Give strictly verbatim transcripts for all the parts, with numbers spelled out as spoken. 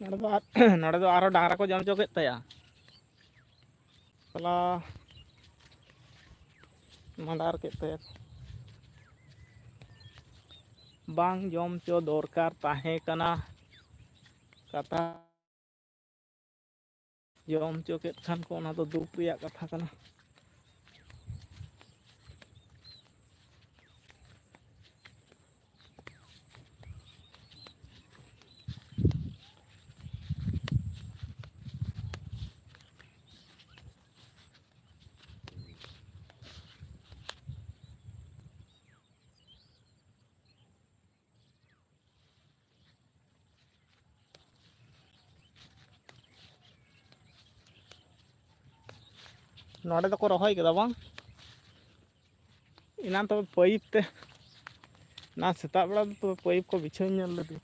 ᱱᱚᱰᱮ ᱫᱚ ᱟᱨ ᱱᱚᱰᱮ ᱫᱚ ᱟᱨᱦᱚᱸ ᱰᱟᱝᱨᱟ ᱠᱚ ᱡᱚᱢ ᱦᱚᱪᱚ ᱠᱮᱫ ᱛᱟᱭᱟ᱾ ᱥᱟᱞᱟ ᱢᱟᱰᱟᱨ ᱠᱮᱫ ᱛᱟᱭᱟ᱾ ᱵᱟᱝ ᱡᱚᱢ ᱦᱚᱪᱚ ᱫᱚᱨᱠᱟᱨ ᱛᱟᱦᱮᱸ ᱠᱟᱱᱟ᱾ ᱠᱟᱛᱷᱟ ᱡᱚᱢ ᱦᱚᱪᱚ ᱠᱮᱫ ᱠᱷᱟᱱ ᱠᱚ, ᱚᱱᱟ ᱫᱚ ᱫᱩᱠ ᱨᱮᱭᱟᱜ ᱠᱟᱛᱷᱟ ᱠᱟᱱᱟ᱾ ᱱᱚᱰᱮ ᱫᱚᱠᱚ ᱨᱚᱦᱚᱭ ᱠᱮᱫᱟ ᱵᱟᱝ? ᱮᱱᱟᱱ ᱛᱚᱵᱮ ᱯᱟᱭᱤᱯ ᱛᱮ, ᱮᱱᱟᱱ ᱥᱮᱛᱟᱜ ᱵᱮᱲᱟ ᱫᱚ ᱛᱚᱵᱮ ᱯᱟᱭᱤᱯ ᱠᱚ ᱵᱤᱪᱷᱟᱹᱣ ᱧᱮᱞ ᱞᱮᱫᱮ᱾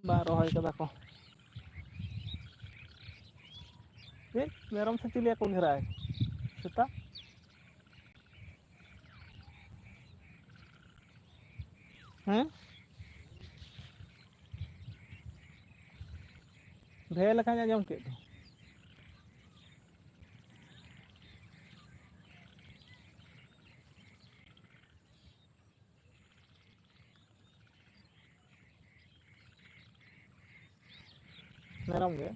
ᱵᱟᱝ ᱨᱚᱦᱚᱭ ᱠᱟᱫᱟ ᱠᱚ᱾ ᱪᱮᱫ ᱢᱮᱨᱚᱢ ᱥᱮ ᱪᱤᱞᱤᱭᱟ ᱠᱚ ᱜᱷᱮᱨᱟᱭ? ᱥᱮᱛᱟ? ᱦᱮᱸ? ᱵᱷᱮ ᱞᱮᱠᱟᱧ ᱟᱸᱡᱚᱢ ᱠᱮᱫ ᱫᱚ᱾ ᱢᱮᱨᱚᱢ ᱜᱮ᱾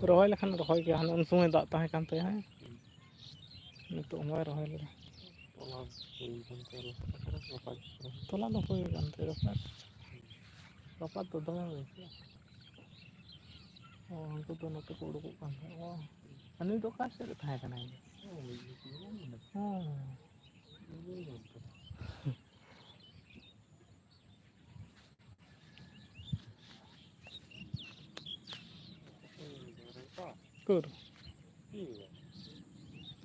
ᱨᱚᱦᱚᱭ ᱞᱮᱠᱷᱟᱱ ᱨᱚᱦᱚᱭ ᱜᱮᱭᱟ, ᱦᱟᱱᱮ ᱩᱱ ᱥᱚᱢᱚᱭ ᱫᱟᱜ ᱛᱟᱦᱮᱸ ᱠᱟᱱ ᱛᱟᱭᱟ, ᱦᱮᱸ᱾ ᱱᱤᱛᱚᱜ ᱦᱚᱸ ᱵᱟᱭ ᱨᱚᱦᱚᱭ ᱞᱮᱫᱟ᱾ ᱛᱚᱞᱟ ᱦᱩᱭ ᱠᱟᱱ ᱛᱟᱭᱟ, ᱨᱚᱦᱚᱭ ᱠᱟᱱᱟ᱾ ᱛᱚᱞᱟ ᱫᱚ ᱦᱩᱭ ᱠᱟᱱ ᱛᱟᱭᱟ, ᱨᱚᱦᱚᱭ᱾ ᱨᱟᱯᱟᱜ ᱫᱚ ᱫᱚᱢᱮ ᱦᱩᱭ ᱠᱚᱜᱼᱟ᱾ ᱚ, ᱩᱱᱠᱩ ᱫᱚ ᱱᱚᱛᱮ ᱠᱚ ᱩᱰᱩᱠᱚᱜ ᱠᱟᱱ ᱛᱟᱦᱮᱸᱫ᱾ ᱚ, ᱟᱨ ᱱᱩᱭ ᱫᱚ ᱚᱠᱟ ᱥᱮᱫ ᱨᱮ ᱛᱟᱦᱮᱸ ᱠᱟᱱᱟᱭ? ᱦᱮᱸ᱾ ᱩᱠᱩᱨ?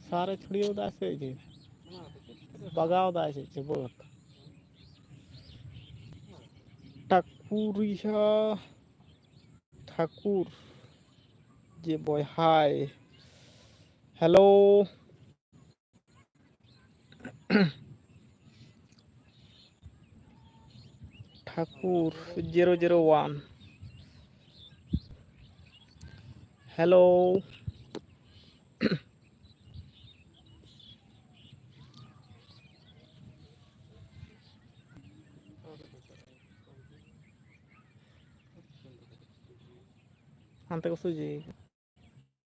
ᱥᱟᱨᱮ ᱪᱷᱩᱲᱭᱟᱹᱣ ᱫᱟ ᱥᱮ ᱪᱮᱫ? ᱵᱟᱜᱟᱣ ᱫᱟᱭ ᱥᱮ ᱪᱮᱫ ᱵᱟᱹᱫᱽ? ᱴᱟᱠᱯᱩᱨᱤᱭᱟ ᱴᱷᱟᱠᱩᱨ ᱡᱮ ᱵᱚᱭᱦᱟᱭ᱾ Hello᱾ Thakur zero zero one. Hello. ᱦᱟᱱᱛᱮ ᱠᱚ ᱥᱚᱡᱷᱮ᱾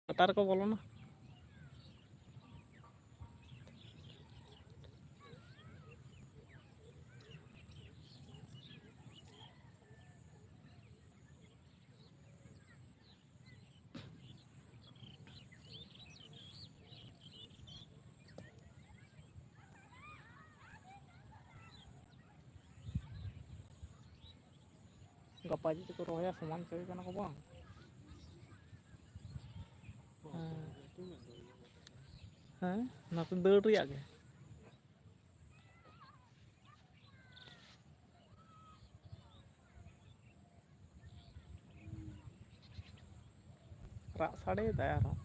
ᱞᱟᱛᱟᱨ ᱨᱮᱠᱚ ᱵᱚᱞᱚᱱᱟ᱾ ᱜᱟᱯᱟ ᱡᱩᱫᱤ ᱠᱚ ᱨᱚᱦᱚᱭᱟ, ᱥᱚᱢᱟᱱ ᱦᱚᱪᱚᱭ ᱠᱟᱱᱟ ᱠᱚ ᱵᱟᱝ? ᱦᱮᱸ᱾ ᱦᱮᱸ, ᱚᱱᱟ ᱠᱚ ᱫᱟᱹᱲ ᱨᱮᱭᱟᱜ ᱜᱮ᱾ ᱨᱟᱜ ᱥᱟᱰᱮᱭᱮᱫᱟᱭ ᱟᱨᱦᱚᱸ᱾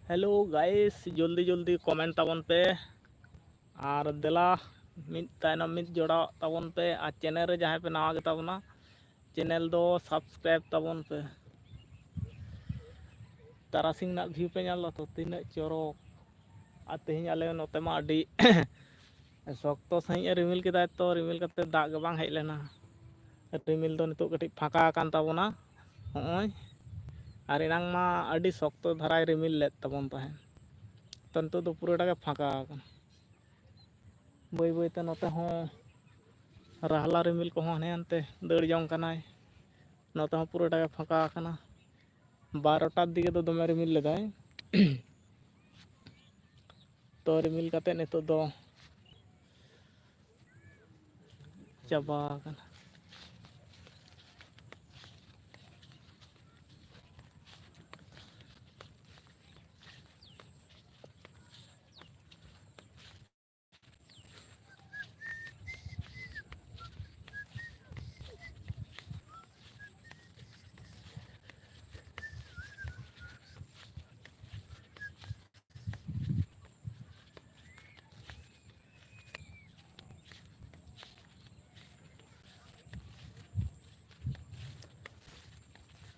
Hello guys, ᱡᱚᱞᱫᱤ ᱡᱚᱞᱫᱤ comment ᱛᱟᱵᱚᱱ ᱯᱮ᱾ ᱟᱨ ᱫᱮᱞᱟ, ᱢᱤᱫ ᱛᱟᱭᱱᱚᱢ ᱢᱤᱫ ᱡᱚᱲᱟᱣᱟᱜ ᱛᱟᱵᱚᱱ ᱯᱮ᱾ ᱟᱨ channel ᱨᱮ ᱡᱟᱦᱟᱸᱭ ᱯᱮ ᱱᱟᱣᱟ ᱜᱮᱛᱟ ᱵᱚᱱᱟ, channel ᱫᱚ subscribe ᱛᱟᱵᱚᱱ ᱯᱮ᱾ ᱛᱟᱨᱟᱥᱤᱧ ᱨᱮᱱᱟᱜ view ᱯᱮ ᱧᱮᱞ ᱫᱟ ᱛᱚ, ᱛᱤᱱᱟᱹᱜ ᱪᱚᱨᱚᱠ᱾ ᱟᱨ ᱛᱮᱦᱮᱧ ᱟᱞᱮ ᱱᱚᱛᱮ ᱢᱟ ᱟᱹᱰᱤ ᱥᱚᱠᱛᱚ ᱥᱟᱺᱦᱤᱡ ᱮ ᱨᱤᱢᱤᱞ ᱠᱮᱫᱟᱭ ᱛᱚ, ᱨᱤᱢᱤᱞ ᱠᱟᱛᱮ ᱫᱟᱜ ᱜᱮ ᱵᱟᱝ ᱦᱮᱡ ᱞᱮᱱᱟ᱾ ᱨᱤᱢᱤᱞ ᱫᱚ ᱱᱤᱛᱚᱜ ᱠᱟᱹᱴᱤᱡ ᱯᱷᱟᱸᱠᱟ ᱟᱠᱟᱱ ᱛᱟᱵᱚᱱᱟ᱾ ᱦᱚᱸᱜᱼᱚᱭ ᱟᱨ ᱮᱱᱟᱝ ᱢᱟ ᱟᱹᱰᱤ ᱥᱚᱠᱛᱚ ᱫᱷᱟᱨᱟᱭ ᱨᱤᱢᱤᱞ ᱞᱮᱫ ᱛᱟᱵᱚᱱ ᱛᱟᱦᱮᱸᱫ᱾ ᱛᱚ, ᱱᱤᱛᱚᱜ ᱫᱚ ᱯᱩᱨᱟᱹᱴᱟ ᱜᱮ ᱯᱷᱟᱸᱠᱟ ᱟᱠᱟᱱᱟ᱾ ᱵᱟᱹᱭ ᱵᱟᱹᱭ ᱛᱮ ᱱᱚᱛᱮ ᱦᱚᱸ ᱨᱟᱦᱞᱟ ᱨᱤᱢᱤᱞ ᱠᱚᱦᱚᱸ ᱦᱟᱱᱮ ᱦᱟᱱᱛᱮ ᱫᱟᱹᱲ ᱡᱚᱝ ᱠᱟᱱᱟᱭ᱾ ᱱᱚᱛᱮ ᱦᱚᱸ ᱯᱩᱨᱟᱹᱴᱟ ᱜᱮ ᱯᱷᱟᱸᱠᱟ ᱟᱠᱟᱱᱟ᱾ ᱵᱟᱨᱚᱴᱟᱨ ᱫᱤᱠᱮ ᱫᱚ ᱫᱚᱢᱮ ᱨᱤᱢᱤᱞ ᱞᱮᱫᱟᱭ᱾ ᱛᱚ, ᱨᱤᱢᱤᱞ ᱠᱟᱛᱮ ᱱᱤᱛᱚᱜ ᱫᱚ ᱪᱟᱵᱟ ᱟᱠᱟᱱᱟ᱾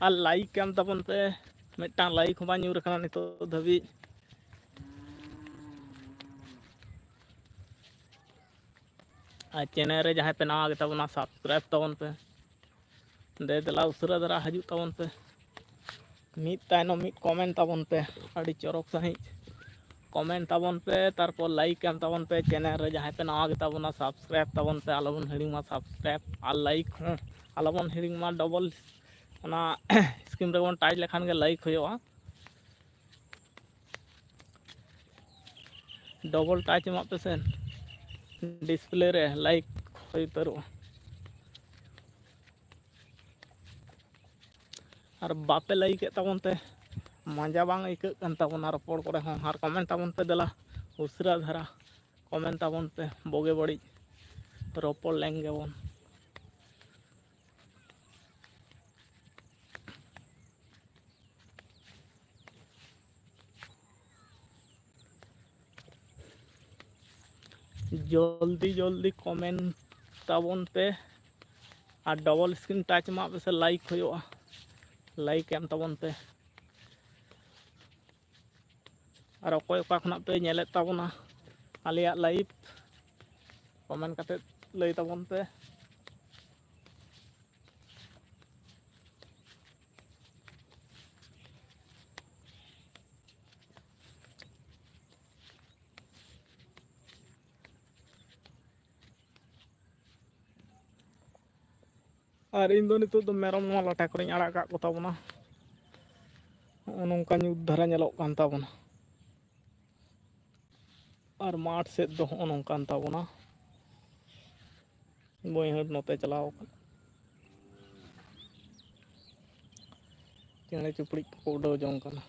ᱟᱨ ᱞᱟᱭᱤᱠ ᱮᱢ ᱛᱟᱵᱚᱱ ᱯᱮ, ᱢᱤᱫᱴᱟᱝ ᱞᱟᱭᱤᱠ ᱦᱚᱸ ᱵᱟᱝ ᱧᱩᱨ ᱟᱠᱟᱱᱟ ᱱᱤᱛᱚᱜ ᱫᱷᱟᱹᱵᱤᱡ᱾ ᱟᱨ ᱪᱮᱱᱮᱞ ᱨᱮ ᱡᱟᱦᱟᱸᱭ ᱯᱮ ᱱᱟᱣᱟ ᱜᱮᱛᱟ ᱵᱚᱱᱟ, ᱥᱟᱵᱥᱠᱨᱟᱭᱤᱵ ᱛᱟᱵᱚᱱ ᱯᱮ᱾ ᱫᱮ ᱫᱮᱞᱟ ᱩᱥᱟᱹᱨᱟ ᱫᱷᱟᱨᱟ ᱦᱤᱡᱩᱜ ᱛᱟᱵᱚᱱ ᱯᱮ, ᱢᱤᱫ ᱛᱟᱭᱱᱚᱢ ᱢᱤᱫ ᱠᱚᱢᱮᱱᱴ ᱛᱟᱵᱚᱱ ᱯᱮ, ᱟᱹᱰᱤ ᱪᱚᱨᱚᱠ ᱥᱟᱺᱦᱤᱡ ᱠᱚᱢᱮᱱᱴ ᱛᱟᱵᱚᱱ ᱯᱮ, ᱛᱟᱨᱯᱚᱨ ᱞᱟᱭᱤᱠ ᱮᱢ ᱛᱟᱵᱚᱱ ᱯᱮ᱾ ᱪᱮᱱᱮᱞ ᱨᱮ ᱡᱟᱦᱟᱸᱭ ᱯᱮ ᱱᱟᱣᱟ ᱜᱮᱛᱟ ᱵᱚᱱᱟ, ᱥᱟᱵᱥᱠᱨᱟᱭᱤᱵ ᱛᱟᱵᱚᱱ ᱯᱮ, ᱟᱞᱚᱵᱚᱱ ᱦᱤᱲᱤᱧ ᱢᱟ ᱥᱟᱵᱥᱠᱨᱟᱭᱤᱵ ᱟᱨ ᱞᱟᱭᱤᱠ ᱦᱚᱸ ᱟᱞᱚᱵᱚᱱ ᱦᱤᱲᱤᱧ ᱢᱟ᱾ ᱰᱚᱵᱚᱞ ᱚᱱᱟ ᱥᱠᱨᱤᱱ ᱨᱮᱵᱚᱱ ᱴᱟᱪ ᱞᱮᱠᱷᱟᱱ ᱜᱮ ᱞᱟᱭᱤᱠ ᱦᱩᱭᱩᱜᱼᱟ᱾ ᱰᱚᱵᱚᱞ ᱴᱟᱪ ᱮᱢᱟᱜ ᱯᱮᱥᱮ, ᱰᱤᱥᱯᱞᱮ ᱨᱮ ᱞᱟᱭᱤᱠ ᱦᱩᱭ ᱩᱛᱟᱹᱨᱚᱜᱼᱟ᱾ ᱟᱨ ᱵᱟᱯᱮ ᱞᱟᱭᱤᱠᱮᱫ ᱛᱟᱵᱚᱱ ᱛᱮ ᱢᱟᱡᱟ ᱵᱟᱝ ᱟᱹᱭᱠᱟᱹᱜ ᱠᱟᱱ ᱛᱟᱵᱚᱱᱟ ᱨᱚᱯᱚᱲ ᱠᱚᱨᱮ ᱦᱚᱸ᱾ ᱟᱨ ᱠᱚᱢᱮᱱᱴ ᱛᱟᱵᱚᱱ ᱯᱮ ᱫᱮᱞᱟ, ᱩᱥᱟᱹᱨᱟ ᱫᱷᱟᱨᱟ ᱠᱚᱢᱮᱱᱴ ᱛᱟᱵᱚᱱ ᱯᱮ, ᱵᱩᱜᱤ ᱵᱟᱹᱲᱤᱡ ᱨᱚᱯᱚᱲ ᱞᱮᱱ ᱜᱮᱵᱚᱱ᱾ ᱡᱚᱞᱫᱤ ᱡᱚᱞᱫᱤ ᱠᱚᱢᱮᱱᱴ ᱛᱟᱵᱚᱱ ᱯᱮ ᱟᱨ ᱰᱚᱵᱚᱞ ᱥᱠᱨᱤᱱ ᱴᱟᱪ ᱮᱢᱟᱜ ᱯᱮᱥᱮ, ᱞᱟᱭᱤᱠ ᱦᱩᱭᱩᱜᱼᱟ, ᱞᱟᱭᱤᱠ ᱮᱢ ᱛᱟᱵᱚᱱ ᱯᱮ᱾ ᱟᱨ ᱚᱠᱚᱭ ᱚᱠᱟ ᱠᱷᱚᱱᱟᱜ ᱯᱮ ᱧᱮᱞᱮᱫ ᱛᱟᱵᱚᱱᱟ ᱟᱞᱮᱭᱟᱜ ᱞᱟᱭᱤᱵᱷ, ᱠᱚᱢᱮᱱᱴ ᱠᱟᱛᱮ ᱞᱟᱹᱭ ᱛᱟᱵᱚᱱ ᱯᱮ᱾ ᱟᱨ ᱤᱧ ᱫᱚ ᱱᱤᱛᱚᱜ ᱫᱚ ᱢᱮᱨᱚᱢ ᱱᱚᱣᱟ ᱞᱟᱴᱟ ᱠᱚᱨᱮᱧ ᱟᱲᱟᱜ ᱠᱟᱜ ᱠᱚ ᱛᱟᱵᱚᱱᱟ᱾ ᱱᱚᱜᱼᱚ ᱱᱚᱝᱠᱟ ᱧᱩᱛ ᱫᱷᱟᱨᱟ ᱧᱮᱞᱚᱜ ᱠᱟᱱ ᱛᱟᱵᱚᱱᱟ᱾ ᱟᱨ ᱢᱟᱴᱷ ᱥᱮᱫ ᱫᱚ ᱦᱚᱸᱜᱼᱚ ᱱᱚᱝᱠᱟᱱ ᱛᱟᱵᱚᱱᱟ᱾ ᱵᱟᱹᱭᱦᱟᱹᱲ ᱱᱚᱛᱮ ᱪᱟᱞᱟᱣ ᱟᱠᱟᱱᱟ᱾ ᱪᱮᱬᱮ ᱪᱩᱯᱲᱤᱡ ᱠᱚᱠᱚ ᱩᱰᱟᱹᱣ ᱡᱚᱝ ᱠᱟᱱᱟ᱾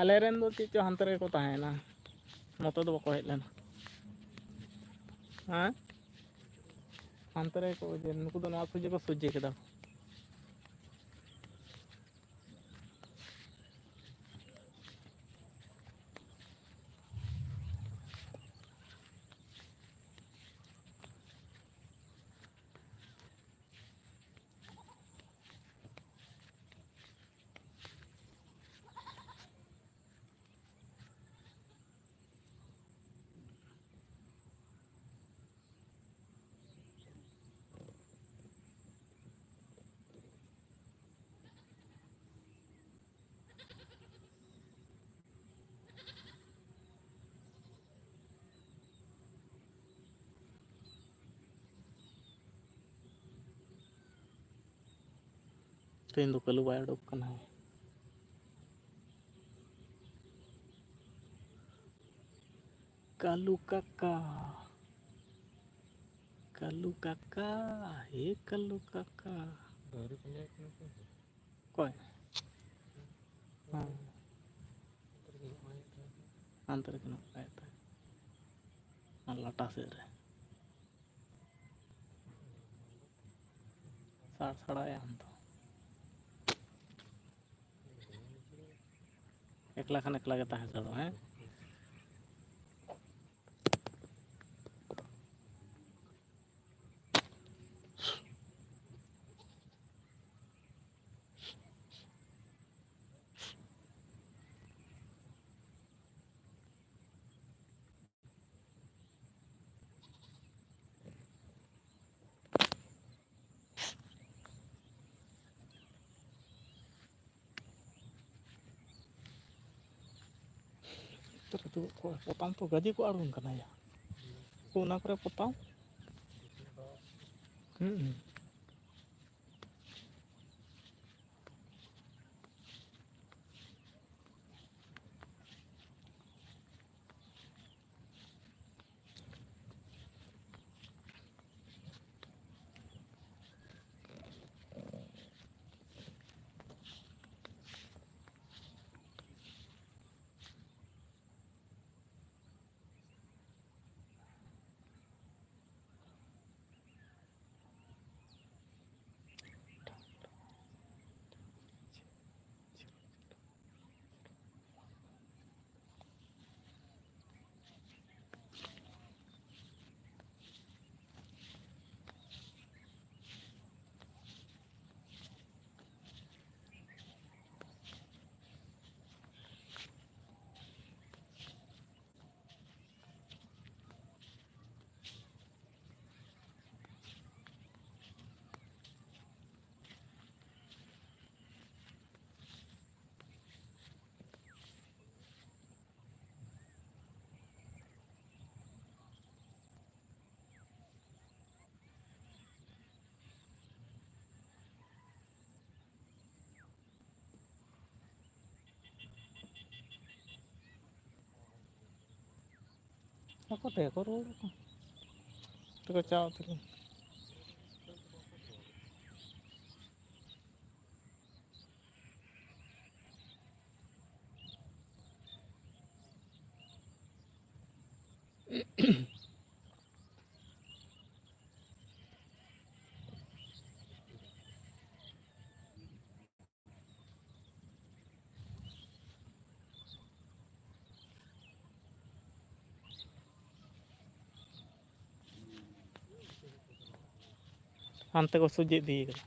ᱟᱞᱮ ᱨᱮᱱ ᱫᱚ ᱪᱮᱫ ᱪᱚ ᱦᱟᱱᱛᱮ ᱨᱮᱜᱮ ᱠᱚ ᱛᱟᱦᱮᱸᱭᱮᱱᱟ, ᱱᱚᱛᱮ ᱫᱚ ᱵᱟᱠᱚ ᱦᱮᱡ ᱞᱮᱱᱟ᱾ ᱦᱮᱸ, ᱦᱟᱱᱛᱮ ᱨᱮᱜᱮ ᱠᱚ, ᱱᱩᱠᱩ ᱫᱚ ᱱᱚᱣᱟ ᱥᱚᱡᱷᱮ ᱠᱚ ᱥᱚᱡᱷᱮ ᱠᱮᱫᱟ᱾ ᱛᱮᱦᱮᱧ ᱫᱚ ᱠᱟᱹᱞᱩ ᱵᱟᱭ ᱩᱰᱩᱠ ᱠᱟᱱᱟᱭ᱾ ᱠᱟᱹᱞᱩ ᱠᱟᱠᱟ, ᱠᱟᱹᱞᱩ ᱠᱟᱠᱟ, ᱦᱮ ᱠᱟᱹᱞᱩ ᱠᱟᱠᱟ᱾ ᱚᱠᱚᱭ? ᱦᱮᱸ᱾ ᱦᱟᱱᱛᱮ ᱨᱮᱠᱤᱱ ᱱᱚᱝᱠᱟᱭᱮᱫ ᱛᱟᱦᱮᱸᱫ᱾ ᱟᱨ ᱞᱟᱴᱟ ᱥᱮᱫ ᱨᱮ᱾ ᱥᱟᱲ ᱥᱟᱲᱟᱭᱟᱢ ᱛᱚ᱾ ᱮᱠᱞᱟ ᱠᱷᱟᱱ ᱮᱠᱞᱟ ᱜᱮ ᱛᱟᱦᱮᱸ ᱥᱟᱲᱚᱜᱼᱟ, ᱦᱮᱸ? ᱛᱩᱫ ᱠᱚᱜᱼᱟ᱾ ᱯᱚᱛᱟᱢ ᱛᱚ ᱜᱟᱡᱮ ᱠᱚ ᱟᱬᱜᱚᱱ ᱠᱟᱱᱟ ᱭᱟ᱾ ᱚᱱᱟ ᱠᱚᱨᱮ ᱯᱚᱛᱟᱢ᱾ ᱦᱩᱸ᱾ ᱟᱠᱚ ᱛᱮᱜᱮ ᱠᱚ ᱨᱩᱣᱟᱹᱲ ᱟᱠᱚ᱾ ᱛᱮᱠᱚ ᱪᱟᱞᱟᱜ ᱛᱮᱠᱚ᱾ ᱦᱟᱱᱛᱮ ᱠᱚ ᱥᱚᱡᱷᱮ ᱤᱫᱤ ᱠᱟᱫᱟ᱾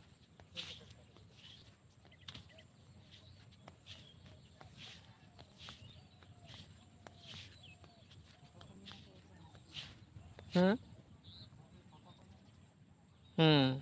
ᱦᱮᱸ? ᱦᱮᱸ᱾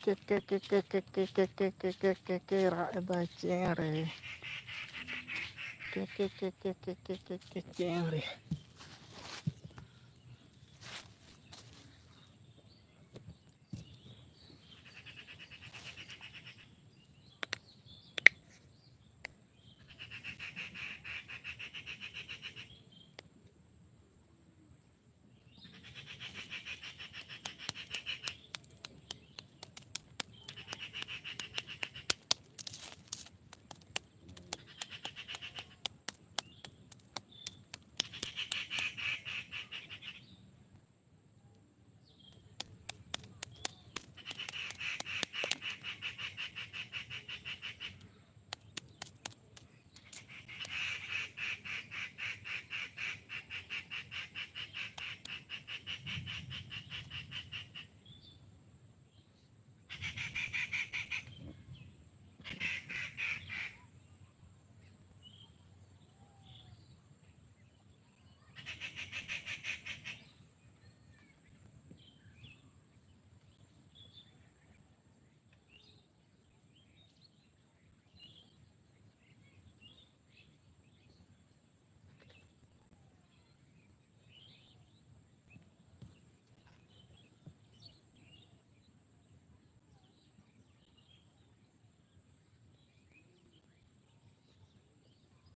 ᱠᱮ ᱠᱮ ᱠᱮ ᱠᱮ ᱠᱮ ᱠᱮ ᱠᱮ ᱠᱮ ᱠᱮ ᱠᱮ ᱠᱮ ᱨᱟᱜ ᱮᱫᱟᱭ ᱪᱮᱬᱮ᱾ ᱠᱮ ᱠᱮ ᱠᱮ ᱠᱮ ᱠᱮ ᱠᱮ ᱠᱮ ᱠᱮ ᱪᱮᱬᱮ᱾